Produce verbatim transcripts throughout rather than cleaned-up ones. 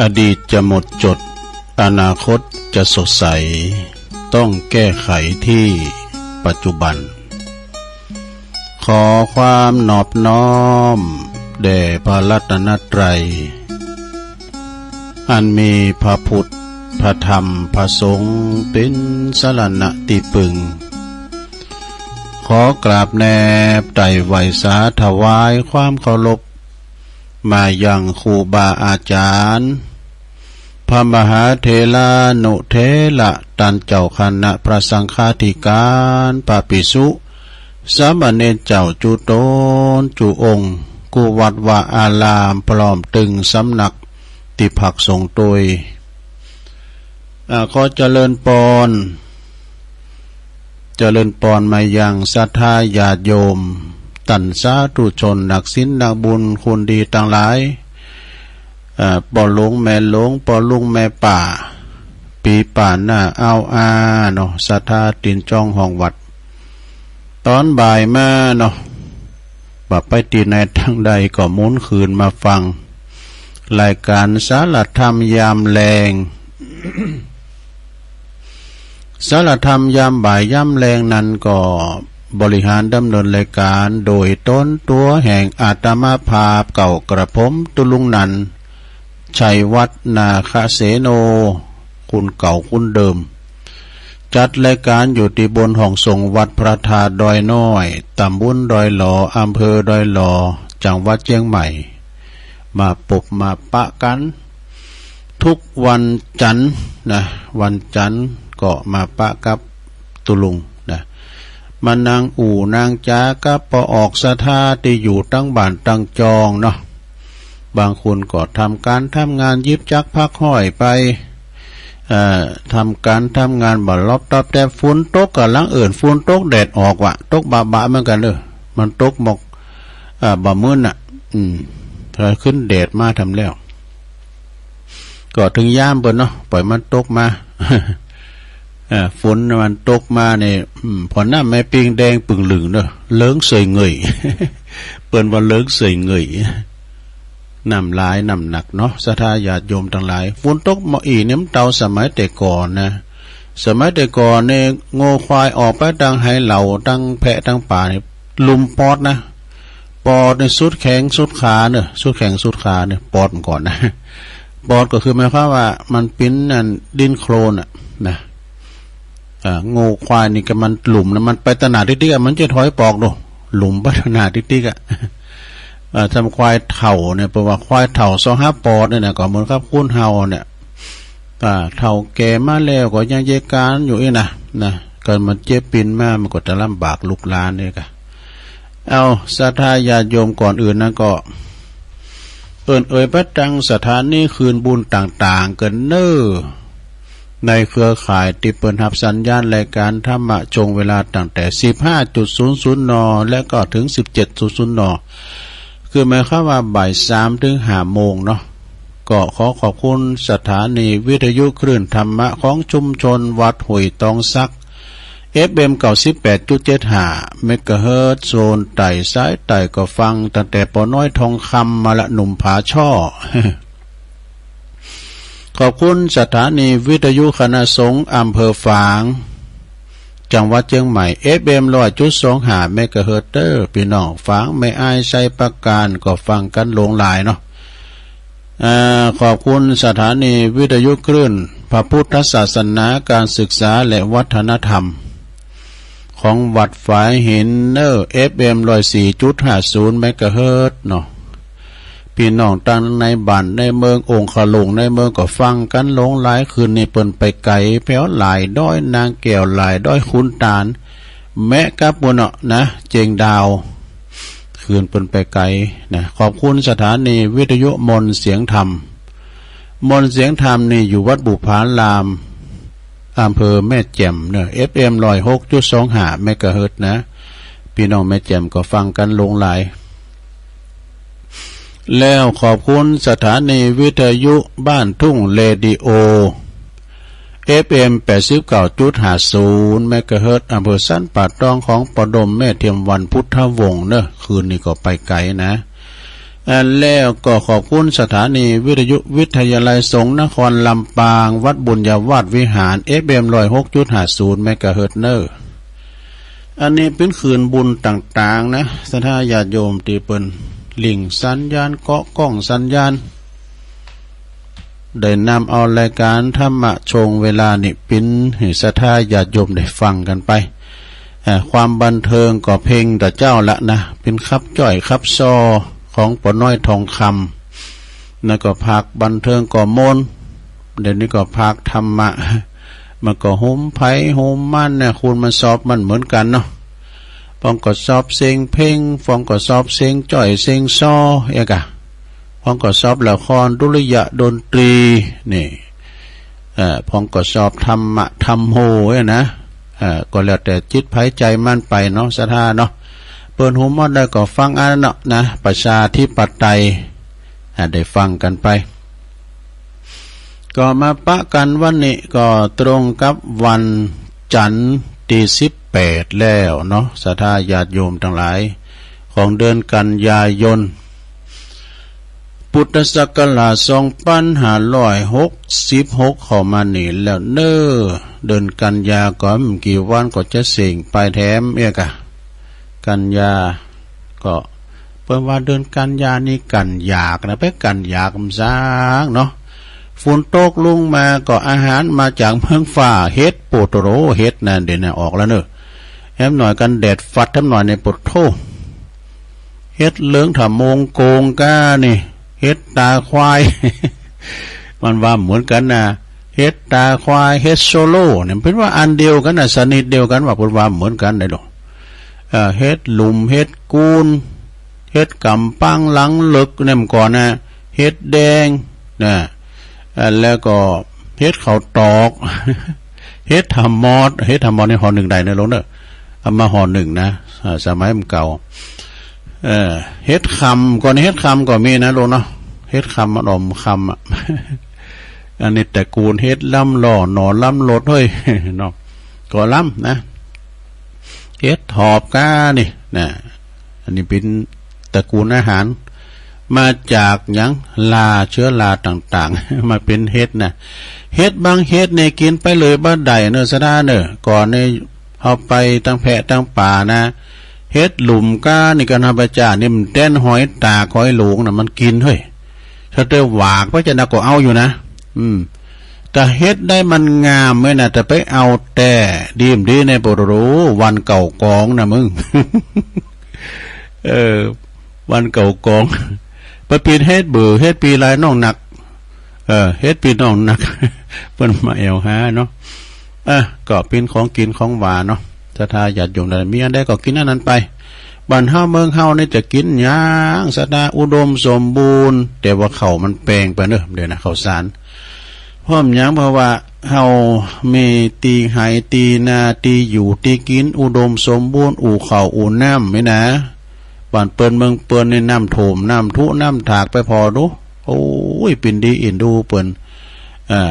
อดีตจะหมดจด อนาคตจะสดใส ต้องแก้ไขที่ปัจจุบัน ขอความนอบน้อมแด่พระรัตนตรัย อันมีพระพุทธ พระธรรม พระสงฆ์เป็นสรณะที่พึ่ง ขอกราบแนบไต่ไหว้สาถวายความเคารพ มายังครูบาอาจารย์ พระมหาเถรานุเถระ ต้านเจ้าคณะพระสังฆาธิการ พระภิกษุ สามเณรเจ้าจุตนจุองค์ กู้วัดวาอาราม พร้อมตึงสำนักตี้พักสงฆ์ตวย อ่า ขอเจริญปอน เจริญปอนมายังศรัทธาญาติโยม ต้านสาธุชน นักศีลนักบุญ คนดีตังหลาย อ่า ป้อหลวงแม่หลวง ป้อลุงแม่ป้า ปี้ป้าน้าอาวอาเนาะ ศรัทธาตี้จองห้องวัด ต๋อนบ่ายมาเนาะ บ่าไปตี้ไหนตางใดก็หมุนคืนมาฟัง รายการสารธรรมยามแลง สารธรรมยามบ่ายยามแลงนั้นก็บริหารดำเนินรายการโดยต๋นตั๋วแห่งอาตมาภาพเก่ากระผมตุลุงนันท์ ชัยวัฒน์ นาคเสโน คนเก่าคนเดิม จัดรายการอยู่ตี้บนห้องส่งวัดพระธาตุดอยน้อย ตำบลดอยหล่อ อำเภอดอยหล่อ จังหวัดเชียงใหม่ มาปบมาปะกั๋น ทุกวันจันทร์นะ วันจันทร์ก็มาปะกับตุลุงนะ มานั่งอู้นั่งจ๋ากับป้อออกศรัทธาตี้อยู่ตังบ้านตังจองเนาะ บางคนก็ทำก๋านทำงานหยิบจักรพักห้อยไป เอ่อ ทำก๋านทำงานบ่หลบตอบแตบ ฝนตกก็หลังเอิ้น ฝนตกแดดออกว่ะ ตกบะๆ เหมือนกั๋นเด้อ มันตกหมอก อ่า บ่มื้นน่ะ อืม ถ้าขึ้นแดดมาทำแล้ว ก็เถิงยามเปิ้นเนาะ ปล่อยมันตกมา อ่า ฝนมันตกมาเนี่ย อืม ผ่อน้ำแม่ปิงแดงปึ่งลึ่งเนาะ เหลืองเสยเงย เปิ้นว่าเหลืองเสยเงย น้ำหลายน้ำหนักเนาะ ศรัทธาญาติโยมตังหลาย ฝนตกหม้ออี่เนี่ยมันเต๋าสมัยแต่ก่อนนะ สมัยแต่ก่อนเนี่ย งัวควายออกไปตังไหเหล่า ตังแพะตังป่าเนี่ย หลุมปอดนะ ปอดเนี่ยสุดแข้งสุดขาเนอะ สุดแข้งสุดขาเนี่ย ปอดมันก่อนนะ ปอดก็คือหมายความว่ามันเป๋นอันดินโคลนอะนะ อ่า งัวควายนี่ก็มันหลุมนะ มันไปตะหนาติ๊กๆ อะ มันจะถอยปอกดู หลุมไปตะหนาติ๊กๆ อะ อ่า ทำควายเฒ่าเนี่ย เพราะว่าควายเฒ่าซองหาปอดเนี่ยนะ ก็เหมือนกับคนเฒ่าเนี่ย อ่า เฒ่าแก่มาแล้วก็ยังเยกานอยู่อี้นะ นะ ก็มันเจ็บปินมา มันก็จะลำบากลูกหลานเนี่ยกะ เอา ศรัทธาญาติโยม ก่อนอื่นนั้นก็ เอิ้นเอ่ยไปตังสถานีคืนบุญต่างๆ เกินเน้อ ในเครือข่ายตี้เปิ้นฮับสัญญาณรายการธรรมะช่วงเวลาตั้งแต่ สิบห้าจุดศูนย์ศูนย์ น. และก็ถึง สิบเจ็ดจุดศูนย์ น. คือหมายความว่าบ่ายสามถึงห้าโมงเนาะ ก็ขอขอบคุณสถานีวิทยุคลื่นธรรมะของชุมชนวัดห้วยตองสัก เอฟเอ็ม เก้าสิบแปดจุดเจ็ดห้า เมกะเฮิรตซ์ โซนใต้ สายใต้ก็ฟังตั้งแต่ป้อน้อยทองคำมาละหนุ่มผาช่อ ขอบคุณสถานีวิทยุคณะสงฆ์อำเภอฝาง จังหวัดเชียงใหม่ เอฟเอ็ม ร้อยจุดสองห้า เมกะเฮิรตซ์ เด้อ พี่น้องฝาง แม่อาย ชัยปราการ ก็ฟังกั๋นหลวงหลายเนาะ อ่า ขอบคุณสถานีวิทยุคลื่นพระพุทธศาสนา การศึกษาและวัฒนธรรม ของวัดฝายหินเน้อ เอฟเอ็ม ร้อยสี่จุดห้าศูนย์ เมกะเฮิรตซ์ เนาะ พี่น้องตังในบ้านในเมือง องคลุงในเมืองก็ฟังกั๋นหลวงหลาย คืนนี้เปิ้นไปไก๋แผวหลายดอย นางแก้วหลายดอย ขุนตาล แมะกับปู้นเนาะนะ เจียงดาว คืนเปิ้นไปไก๋นะ ขอบคุณสถานีวิทยุมนต์เสียงธรรม มนต์เสียงธรรมนี่อยู่วัดบุพาราม อำเภอแม่แจ่มเนอะ เอฟเอ็ม ร้อยหกจุดสองห้า เมกะเฮิรตซ์ นะ พี่น้องแม่แจ่มก็ฟังกั๋นหลวงหลาย แล้วขอบคุณสถานีวิทยุบ้านทุ่งเรดิโอ เอฟเอ็ม แปดสิบเก้าจุดห้าศูนย์ เมกะเฮิรตซ์ อำเภอสันป่าตอง ของป้อดมแม่เทียมวัน พุทธวงศ์เนอะ คืนนี้ก็ไปไก๋นะ เอ่อ แล้วก็ขอบคุณสถานีวิทยุวิทยาลัยสงฆ์นครลำปาง วัดบุญญาวาสวิหาร เอฟเอ็ม ร้อยหกจุดห้าศูนย์ เมกะเฮิรตซ์ เนอะ อันนี้เป็นคืนบุญต่างๆ นะ ศรัทธาญาติโยมที่เปิ้นลิงสัญญาณ เกาะกล้องสัญญาณ ได้นำเอารายการธรรมะช่วงเวลานี้ปิ้นให้ศรัทธาญาติโยมได้ฟังกันไป เอ่อ ความบันเทิงก็เพลงตะเจ้าละนะ เป็นขับจ้อยขับซอของป้อน้อยทองคำ แล้วก็ภาคบันเทิงก็ม่วน เดี๋ยวนี้ก็ภาคธรรมะ มันก็หุมไผหุมมันเนี่ย คุณมันสอบมันเหมือนกันเนาะ ฟองก็สอบเสียงเพลง ฟองก็สอบเสียงจ้อยเสียงซอ เอกอะ ฟองก็สอบละครดุริยะดนตรี นี่ เอ่อ ฟองก็สอบธรรมะธรรมโมเนี่ยนะ เอ่อ ก็แล้วแต่จิตไผใจมันไปเนาะ ศรัทธาเนาะ เปิ้นหูมอดได้ก็ฟังอันนั้นเนาะนะ ประชาธิปไตย อ่ะ ได้ฟังกันไป ก็มาปะกันวันนี้ก็ตรงกับวันจันทร์ที่สิบแปดแล้วเนาะ ศรัทธาญาติโยมทั้งหลาย ของเดือนกันยายน พุทธศักราชสองพันห้าร้อยหกสิบหกเข้ามานี่แล้วเนอะ เดือนกันยาก็ไม่กี่วันก็จะเส่งไปแถมเอกอะ กันยา ก็เปิ้นว่าเดือนกันยานี่กันอยากนะ ไปกันอยากมันสร้างเนาะ ฝนตกลงมาก็อาหารมาจากเมืองฟ้า เห็ดโปโตโร เห็ดนั่นเดี๋ยวนี้ออกแล้วเนอะ แถมหน่อยกันแดดฟัด แถมหน่อยในปวดโท เห็ดเหลืองถามงโกงก้านี่ เห็ดตาควาย มันว่าเหมือนกันนะ เห็ดตาควาย เห็ดโซโล่เนี่ย เปิ้นว่าอันเดียวกันนะ ชนิดเดียวกันว่า เปิ้นว่าเหมือนกันได้หรอก เอ่อ เห็ดหลุม เห็ดกูน เห็ดกำปังหลังเหลิกเนี่ย มันก่อนนะ เห็ดแดงนะ เอ่อ แล้วก็เห็ดเขาตอก เห็ดหามอด เห็ดหามอดนี่ห่อหนึ่งได้เนอะ ลงเนอะ เอามาห่อหนึ่งนะ เอ่อ สมัยมันเก่า เอ่อ เห็ดคำ ก่อนนี้เห็ดคำก็มีนะ ลงเนาะ เห็ดคำมันอมคำอะ อันนี้ตระกูลเห็ดล้ำหล่อ หน่อล้ำรส เฮ้ย เนาะ ก็ล้ำนะ เห็ดหอบก้านี่นะ อันนี้เป็นตระกูลอาหาร มาจากหยัง รา เชื้อราต่างๆ มาเป็นเห็ดนะ เห็ดบางเห็ดเนี่ยกินไปเลยบ่ได้เนอะ ศรัทธาเนอะ ก่อนเนี่ยเอาไปตั้งแพะตั้งป่านะ เห็ดหลุมก้านี่กัน ธรรมชาตินี่มันแต้นหอยตากหอยหลงนะ มันกินเฮ้ย ถ้าเตอหวากไปจะนักก็เอาอยู่นะ อืม แต่เห็ดได้มันงามเว้ยนะ แต่ไปเอาแต่ดีมดีในปรโรวันเก่ากองนะมึง เออ วันเก่ากอง ไปปีนเห็ดเบื่อ เห็ดปีลายน้องหนัก เออ เห็ดปีน้องหนัก เปิ้นมาแอวหาเนาะ อ่ะ ก็เป็นของกินของหวานเนาะ ศรัทธาญาติโยมได้มีอันใดก็กินอันนั้นไป บ้านเฮาเมืองเฮานี่จะกินหยัง ศรัทธา อุดมสมบูรณ์ แต่ว่าข้าวมันแปงไปเนอะ เดี๋ยวนะ ข้าวสาร เพราะหยัง เพราะว่าเฮามีตีไห่ตีนา ตีอยู่ตีกิน อุดมสมบูรณ์ อู่ข้าวอู่น้ำนี่นะ บ้านเปิ้นเมืองเปิ้นนี่น้ำท่วม น้ำทุน้ำถากไปพอดู โอ้ย เป็นดีอินดูเปิ้น อ่า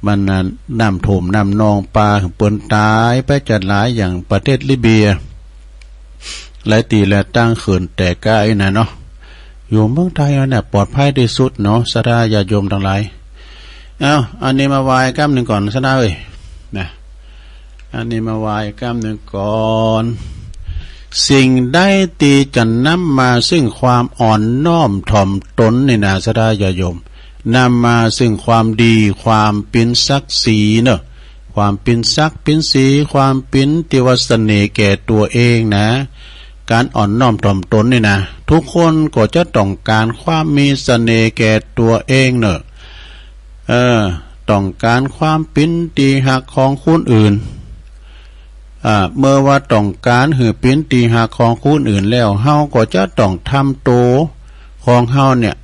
มันน่ะ น้ำท่วมน้ำนอง ปลาเปิ้นตายไปจะหลาย อย่างประเทศลิเบีย หลายตีแลตั้งเขื่อนแตกก้าไอ้น่ะเนาะ อยู่เมืองไทยเนี่ยปลอดภัยที่สุดเนาะ ศรัทธาญาติโยมทั้งหลาย เอ้า อันนี้มาไหว้กำหนึ่งก่อน ศรัทธาเอ้ย นะ อันนี้มาไหว้กำหนึ่งก่อน สิ่งใดที่จะนำมาซึ่งความอ่อนน้อมถ่อมตนนี่นะ ศรัทธาญาติโยม นำมาซึ่งความดี ความเป็นศักดิ์ศรีเนอะ ความเป็นศักดิ์เป็นศรี ความเป็นที่ว่าเสน่ห์แก่ตัวเองนะ การอ่อนน้อมถ่อมตนนี่นะ ทุกคนก็จะต้องการความมีเสน่ห์แก่ตัวเองเนอะ เออ ต้องการความเป็นที่ฮักของคนอื่น อ่า เมื่อว่าต้องการหื้อเป็นที่ฮักของคนอื่นแล้ว เฮาก็จะต้องทำตัวของเฮาเนี่ย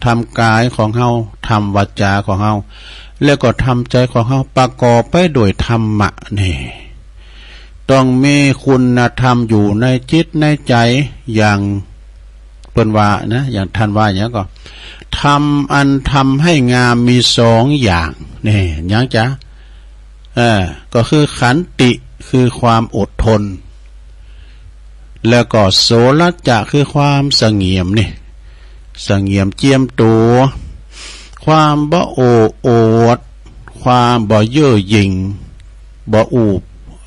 ทำกายของเฮา ทำวาจาของเฮา แล้วก็ทำใจของเฮาประกอบไปด้วยธรรมะนี่ ต้องมีคุณธรรมอยู่ในจิตในใจ อย่างเปิ้นว่านะ อย่างท่านว่าอย่างก็ ธรรมอันทำให้งามมีสองอย่าง นี่ หยังจ๊ะ เออ ก็คือขันติ คือความอดทน แล้วก็โสรัจจะคือความสงบนี่ สงบเจียมตัว ความบ่โอ้อวด ความบ่เย่อหยิ่ง บ่อู้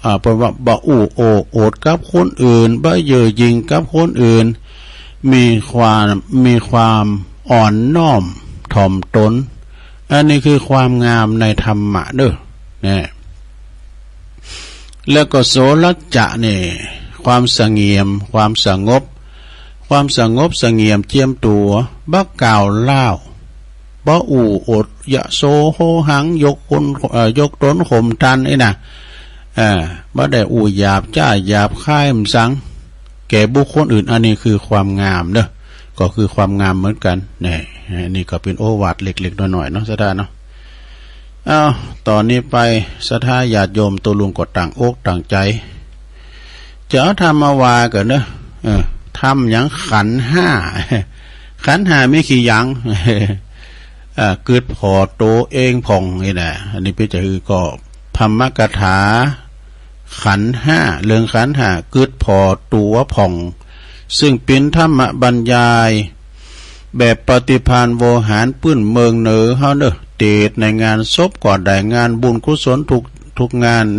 อ่า เปิ้นว่าบ่อู้โอ้อวดกับคนอื่น บ่เย่อหยิ่งกับคนอื่น มีความ มีความอ่อนน้อมถ่อมตน อันนี้คือความงามในธรรมะเด้อ นะ แล้วก็โสรัจจะนี่ ความสงบ ความสงบ ความสงบสงบเจียมตัว บ่กล่าวเล่า บ่อู้อวดยะโสโหหัง ยกคน เอ่อ ยกตนข่มท่านนี่นะ เอ่อ บ่ได้อู้หยาบจ้าหยาบคายมสัง แก่บุคคลอื่น อันนี้คือความงามเด้อ ก็คือความงามเหมือนกัน นี่ อันนี้ก็เป็นโอวาทเล็กๆ น้อยๆ เนาะ ศรัทธาเนาะ เอ้า ตอนนี้ไป ศรัทธาญาติโยม ตัวลุงก็ตั้งอกตั้งใจ จะเอาธรรมะว่าก่อนเนอะ เออ ธรรมอย่างขันธ์ห้า ขันธ์ห้ามีกี่อย่าง เอ่อ กึดผ่อตัวเองพ่องนี่แหละ อันนี้เปิ้นจะคือก็ธรรมกถา ขันธ์ห้า เรื่องขันธ์ห้ากึดผ่อตัวพ่อง ซึ่งเป็นธรรมบรรยาย แบบปฏิภาณโวหารปื้นเมืองเหนือเฮาเนอะ เตศน์ในงานศพก็ได้ งานบุญกุศลทุก ทุกงาน